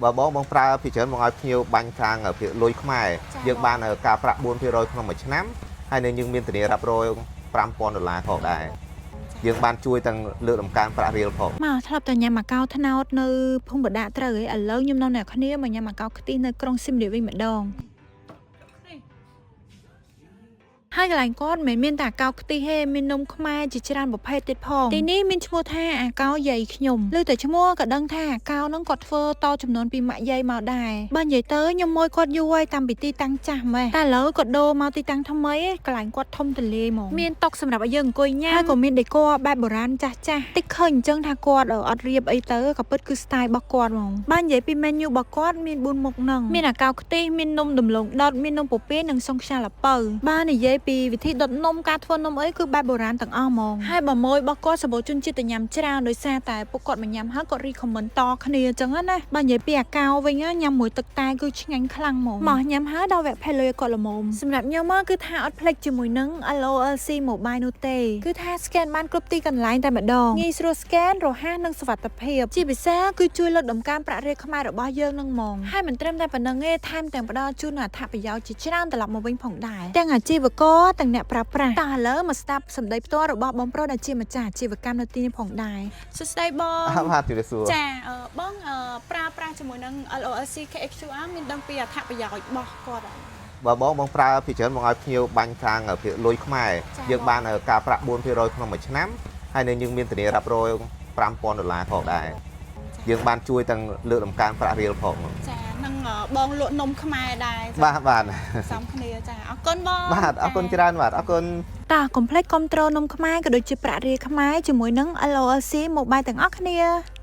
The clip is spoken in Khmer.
បើបងបងប្រើពីច្រើនបងឲ្យភ្ញៀវបាញ់ខាងភាគលុយខ្មែរ ចា៎ យើងបានការប្រាក់4%ក្នុងមួយឆ្នាំហើយនឹងយើងមានធានារ៉ាប់រង5000ដុល្លារផងដែរយើងបានជួយទាំងលើកតម្កើងប្រាក់រៀលផង មកធ្លាប់តែញ៉ាំអាកោត្នោតនៅភូមិបដាក់ត្រូវឯងឥឡូវខ្ញុំនាំអ្នកគ្នាមកញ៉ាំអាកោខ្ទិះនៅក្រុងសៀមរាបវិញម្ដងហើយកន្លែងគាត់មិនមែនមានតែអាកោខ្ទិះទេមាននំខ្មែរជាច្រើនប្រភេទទៀតផងទីនេះមានឈ្មោះថាអាកោយាយខ្ញុំឮតែឈ្មោះក៏ដឹងថាអាកោហ្នឹងគាត់ធ្វើតចំនួនពីម៉ាក់យាយមកដែរបើនិយាយទៅខ្ញុំមួយគាត់យូរហើយតាំងពីទីតាំងចាស់ម៉េះតែឥឡូវគាត់ដូរមកទីតាំងថ្មីឯងកន្លែងគាត់ធំទូលាយហ្មងមានតុសម្រាប់ឲ្យយើងអង្គុយញ៉ាំហើយក៏មានដេកបែបបុរាណចាស់ចាស់តិចឃើញអញ្ចឹងថាគាត់អត់រៀបអីទៅក៏ពិតគឺ style របស់គាត់ហ្មងបើនិយាយពី menu របស់គាត់មាន4មុខហ្នឹងមានអាកោខ្ទិះមាននំដំឡូងដុតមាននំពពាយនិងសុងខ្យាល្ពៅបើនិយាយពីវិធីដុតនំការធ្វើនំអីគឺបែបបុរាណទាំងអស់ហ្មងហើយបើម៉ួយរបស់គាត់សម្បូរជនជាតិទៅញ៉ាំច្រើនដោយសារតែពួកគាត់មកញ៉ាំហើយគាត់ recommend តគ្នាអញ្ចឹងណាបើនិយាយពីអាកោវិញញ៉ាំមួយទឹកតែគឺឆ្ងាញ់ខ្លាំងហ្មងមកញ៉ាំហើយដល់វគ្គផេលុយគាត់ល្មមសម្រាប់ខ្ញុំមកគឺថាអត់ភ្លេចជាមួយនឹង LOLC Mobile នោះទេគឺថា scan បានគ្រប់ទីកន្លែងតែម្ដងងាយស្រួល scan រហ័សនិងសុវត្ថិភាពជាពិសេសគឺជួយលើកតម្កើងប្រាក់រៀលខ្មែររបស់យើងនឹងហ្មងហើយមិនត្រឹមតែប៉ុណ្្នឹងទេថែមទាំងផ្ដល់ជូននូវអត្ថប្រយោជន៍ជាច្រើនត្រឡប់មកវិញផងដែរទាំងអាជីវករទាំងអ្នកប្រើប្រាស់តោះឥឡូវមកស្ដាប់សម្ដីផ្ទាល់របស់បងប្រុសដែលជាម្ចាស់អាជីវកម្មនៅទីនេះផងដែរសួស្តីបង បាទជម្រាបសួរ ចាអឺបងអឺប្រើប្រាស់ជាមួយនឹង LOLC KHQR មានដឹងពីអត្ថប្រយោជន៍របស់គាត់អត់ បើបងបងប្រើពីច្រើនបងឲ្យភ្ញៀវបាញ់ខាងភាគលុយខ្មែរ ចា៎ យើងបានការប្រាក់4%ក្នុងមួយឆ្នាំហើយនឹងយើងមានធានារ៉ាប់រង5000ដុល្លារផងដែរយើងបានជួយទាំងលើកតម្កើងប្រាក់រៀលផង ចានឹងបងលក់នំខ្មែរដែរ បាទបាទ សំគ្នាចាអរគុណបង បាទអរគុណច្រើនបាទអរគុណ តោះកុំភ្លេចគាំទ្រនំខ្មែរក៏ដូចជាប្រាក់រៀលខ្មែរជាមួយនឹង LOLC Mobile ទាំងអស់គ្នា។